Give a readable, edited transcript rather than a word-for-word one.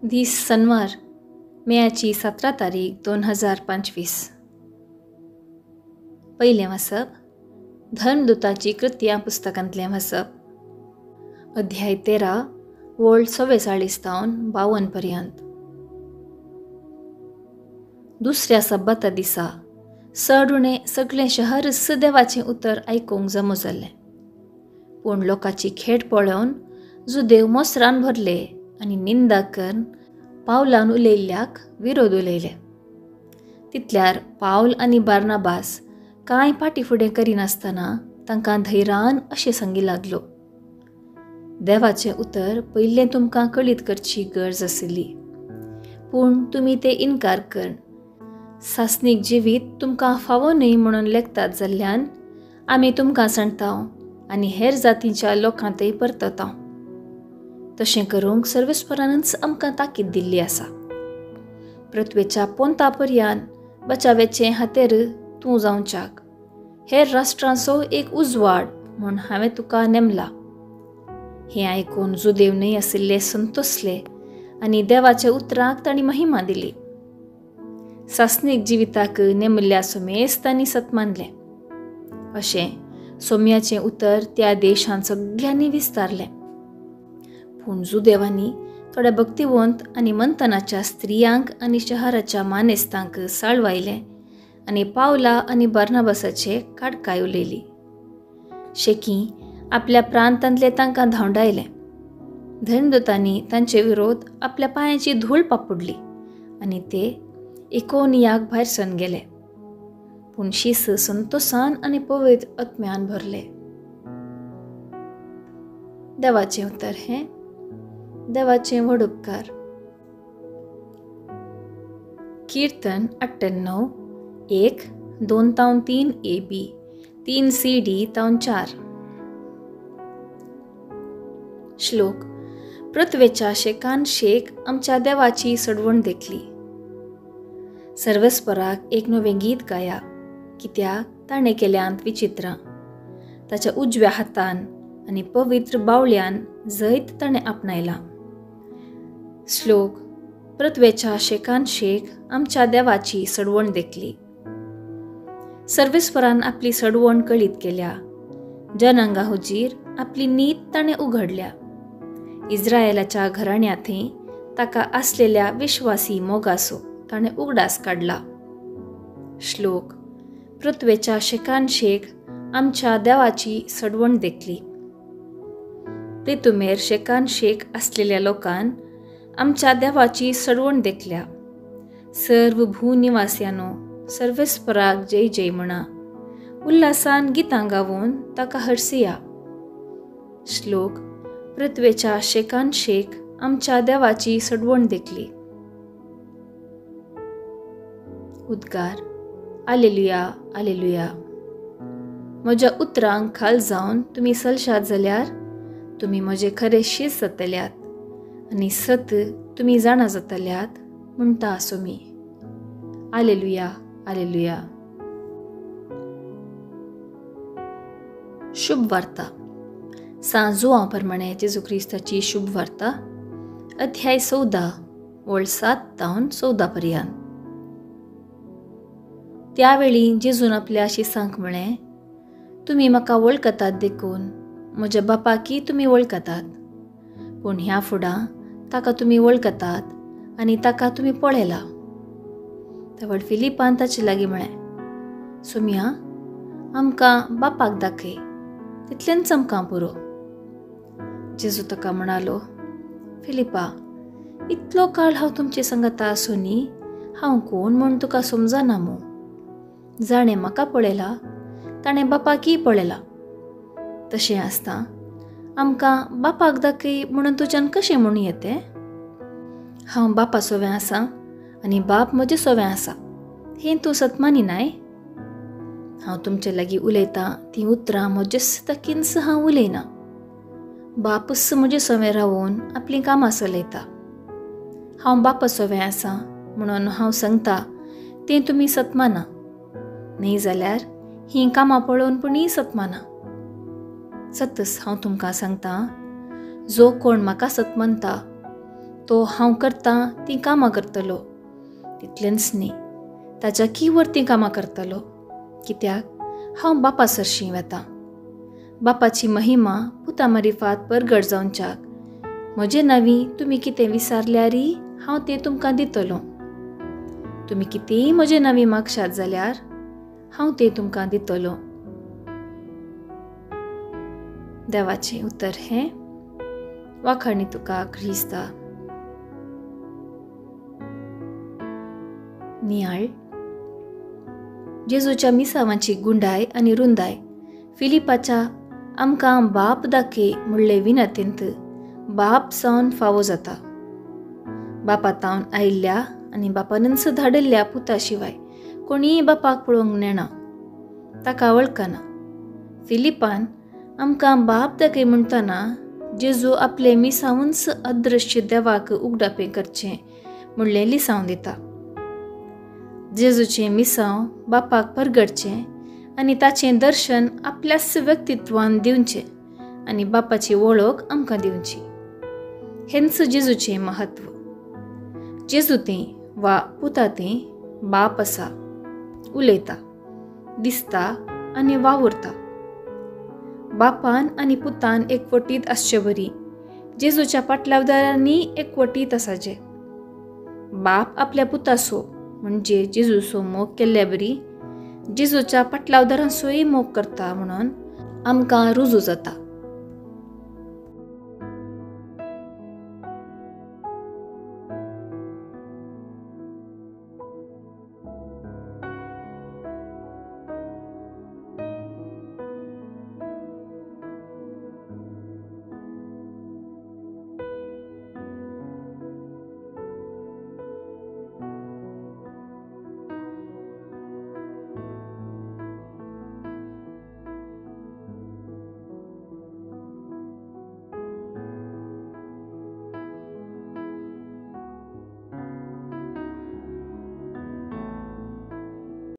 दीस सनवार मेयाची 17 तारीख 2025. पयलें वाचप धर्मदूताची कृत्यां पुस्तकांतलें वाचप, अध्याय 13 वोळ 44 तावन 52 पर्यंत. दुसऱ्या सब्बाता दिसा चड उणें सगळें शहरच देवाचें उतर आयकूंक जमो जाल्लें. पूण लोकांची खेट पळोवन जुदेव मोसरान भरले आनी निंदा करून पावलान उलयल्ल्याक विरोध उलयले. तितल्यार पावल आनी बार्नाबास कांय फाटी फुडें करिनासतना तांकां धैर्यान अशें सांगी लागलो, देवाचें उतर पयलें तुमकां कळीत करची गरज आशिल्ली, पूण तुमी ते इनकार करून सासणीक जिवीत तुमकां फावो न्हय म्हणून लेखतात जाल्ल्यान आमी तुमकां सांगता आनी हेर जातींच्या लोकांतय परतता. तशें करूंक सर्वेस्परानच आमकां ताकीद दिल्ली आसा. पृथ्वेच्या पोंता पर्यान बचावेचें हातेर तूं जावच्याक हेर राष्ट्रांचो एक उजवाड म्हूण हांवें तुका नेमला. हें आयकून जुदेव न्हय आशिल्ले संतोसले आनी देवाच्या उतराक तांणी महिमा दिली. सासणीक जिविताक नेमिल्ल्या सोमेस तांणी सत मानलें. अशें सोम्याचें उतर त्या देशांत सगळ्यांनी विस्तारलें. पूण जुदेवांनी थोड्या भक्तिवंत आनी मंथनाच्या स्त्रियांक आनी शहराच्या मानेस्तांक साळवायलें आनी पावला आनी बार्नाबासाचे काडकाय उलयली. शेकी आपल्या प्रांतांतले तांकां धांवडायलें. धर्मदूतांनी तांचे विरोध आपल्या पांयाची धूळ पापुडली आनी ते इकोनियाक भायर सरून गेले. पूण शीस संतोसान आनी पवित्र आत्म्यान भरले. देवाचें उतर हें देवाचें व्हड उपकार. कीर्तन 98 1 2 तावन 3 ए बी 3 सी डी तावन 4. श्लोक पृथ्वेच्या शेकान शेक आमच्या देवाची सडवण देखली. सर्वेस्पराक एक नवें गीत गाया, कित्याक ताणें केल्यांत विचित्रां. ताच्या उजव्या हातान आनी पवित्र बावळ्यान जैत ताणें आपणायलां. श्लोक पृथ्वेच्या शेकान शेक आमच्या देवाची सडवण देखली. सर्वेस्परान आपली सडवण कळीत केल्या, जनांगा हुजीर आपली नीत ताणें उघडल्या. इस्रायलाच्या घराण्यांतय ताका आसलेल्या विश्वासी मोगासो ताणें उगडास काडला. श्लोक पृथ्वेच्या शेकान शेक आमच्या देवाची सडवण देखली. तेतुमेर शेकान शेक आसलेल्या लोकान आमच्या देवाची सडवण देखल्या. सर्व भूनिवास्यानो सर्वेस्पराक जय जय म्हणा, उल्हासान गितां गावून ताका हरसिया. श्लोक पृथ्वेच्या शेकान शेक आमच्या देवाची सडवण देखली. उद्गार आलेलुया आलेलुया. म्हज्या उतरांक खाल जावन तुमी सलशात जाल्यार तुमी म्हजे खरे शीस जातल्यात आनी सत तुमी जाणा जातल्यात म्हणटा आसो मी. आलेलुया आलेलुया. शुभ वार्ता. सां जुआंव प्रमाणे जेजू क्रिस्ताची शुभ वार्ता, अध्याय 14 वळ 7 तावन 14 पर्यंत. त्यावेळी जेजून आपल्या शिसांक म्हळें, तुमी म्हाका वळखतात देखून म्हज्या बापाकी तुमी वळखतात, पूण ह्या फुडां ताका तुमी वळखतात आनी ताका तुमी पळयला. तवळ फिलिपान ताचे लागीं म्हळें, सोम्या आमकां बापाक दाखय, तितलेंच आमकां पुरो. जेजू ताका म्हणालो, फिलिपा, इतलो काळ हांव तुमचे संगता आसूनी हांव कोण म्हूण तुका समजना मू? जाणें म्हाका पळयला ताणें बापाकय पळयला. तशें आसता आमकां बापाक दाखय म्हणून तुज्यान कशें म्हणूं येतें? हांव बापा सोवें आसा आनी बाप म्हजे सोवें आसा हें तूं सतमानी नाय? हांव तुमचे लागीं उलयतां तीं उतरां म्हजेच ताकीनच हांव उलयना. बापूच म्हजे सोवें रावून आपलीं कामां चलयता. हांव बापा सोवें आसा म्हणून हांव सांगता तें तुमी सतमाना, न्हय जाल्यार हीं कामां पळोवन पुणीय सतमाना. सतच हांव तुमकां सांगता, जो कोण म्हाका सत मानता तो हांव करतां तीं कामां करतलो, तितलेंच न्ही ताच्या कीवर तीं कामां करतलो, कित्याक हांव बापा सरशीं वेतां. बापाची महिमा पुता मारिफात परगट जावच्याक म्हजे नांवी तुमी कितें विसारल्यारी हांव तें तुमकां दितलो. तुमी कितेंय म्हजे नांवी मागशात जाल्यार हांव तें तुमकां दितलो. देवाचें उतर हें. वाखाणी तुका क्रिस्ता. नियाळ. जेजूच्या मिसावांची गुंडाय आनी रुंदाय फिलिपाच्या आमकां बाप दाखय म्हणले विनंतींत बाप जावन फावो जाता. बापा तावन आयिल्ल्या आनी बापानच धाडिल्ल्या पुता शिवाय कोणीय बापाक पळोवंक नेणा, ताका वळखना. फिलिपान आमकां बाप दाखय म्हणटना जेजू आपले मिसावूच अदृश्य देवाक उगडापें करचें म्हणलें लिसांव दिता. जेजूचें मिसांव बापाक परगटचें आनी ताचें दर्शन आपल्याच व्यक्तित्वान दिवचें आनी बापाची वळख आमकां दिवची. हेंच जेजूचें महत्व. जेजू तें वा पुता तें बाप आसा, उलयता, दिसता आनी वावुरता. बापान आनी पुतान एकवटीत आसचे बरी जेजूच्या पाटलावदारांनी एकवटीत आसाचे. बाप आपल्या पुतासो म्हणजे जेजूचो मोग केल्ल्या बरी जेजूच्या पाटलावदारांचोय मोग करता म्हणून आमकां रुजू जाता.